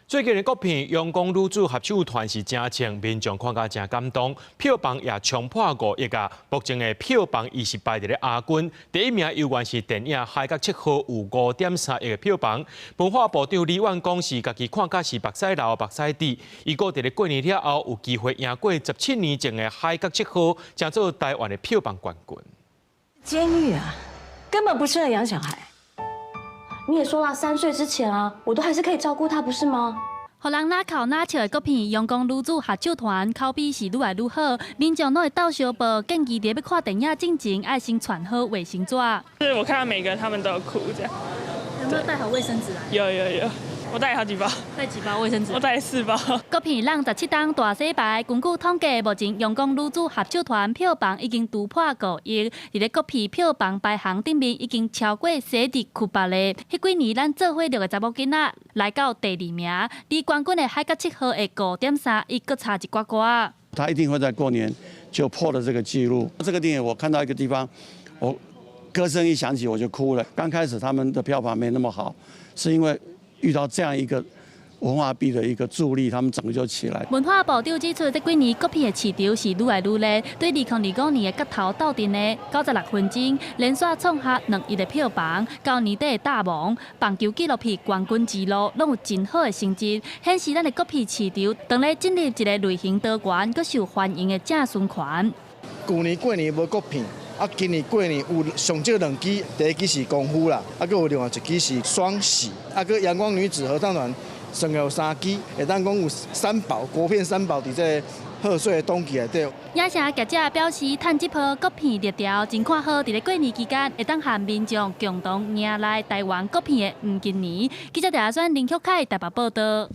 最近的國片《陽光女子合唱團》是誠衝，民眾看甲誠感動，票房也衝破5億啊！目前的票房伊是排佇咧亞軍，第一名猶原是電影《海角七號》有5.3億的票房。文化部長李萬剛是家己看甲是目屎流目屎滴，伊閣佇咧過年了後有機會贏過17年前的《海角七號》，成做台灣的票房冠軍。監獄啊，根本不適合養小孩。你也說了，3歲之前啊，我都還是可以照顧他，不是嗎？予人若哭若笑的國片《陽光女子合唱團》口碑是愈來愈好，民眾攏會鬥相報，建議佇欲看電影進前愛先傳好衛生紙。是我看到每個人他們都有哭，這樣。有沒有帶好衛生紙來？有有有，我帶好幾包。帶幾包衛生紙？我帶四包。國片攏17冬大洗牌，根據統計，目前《陽光女子合唱團》票房已經突破5億，佇咧國片票房排行頂面已經超過西佇庫巴咧。彼幾年咱做伙錄的查某囡仔來到第二名，離冠軍的《海角七號》的5.3億，閣差一寡寡。他一定會在過年就破了這個紀錄。這個電影我看到一個地方，我歌聲一響起我就哭了。剛開始他們的票房沒那麼好，是因為遇到這樣一個文化幣的一個助力，他們整個就起來。文化部長指出，這幾年國片的市場是愈來愈熱，對2025年的角頭鬥陣的96分鐘，連續創下2億的票房，到年底的大王棒球紀錄片冠軍之路，攏有真好的成績，顯示咱的國片市場當咧進入一個類型多元、閣受歡迎的正循環。舊年過年無國片。啊，今年過年有上少兩支，第一支是功夫啦，啊，閣有另外一支是雙喜，啊，閣陽光女子合唱團，算有三支，會當講有三寶，國片三寶佇這個賀歲的檔期內底。影城業者表示，趁這波國片熱潮，真看好佇咧過年期間會當和民眾共同迎來台灣國片的黃金年。記者鄭阿選、林旭凱台北報道。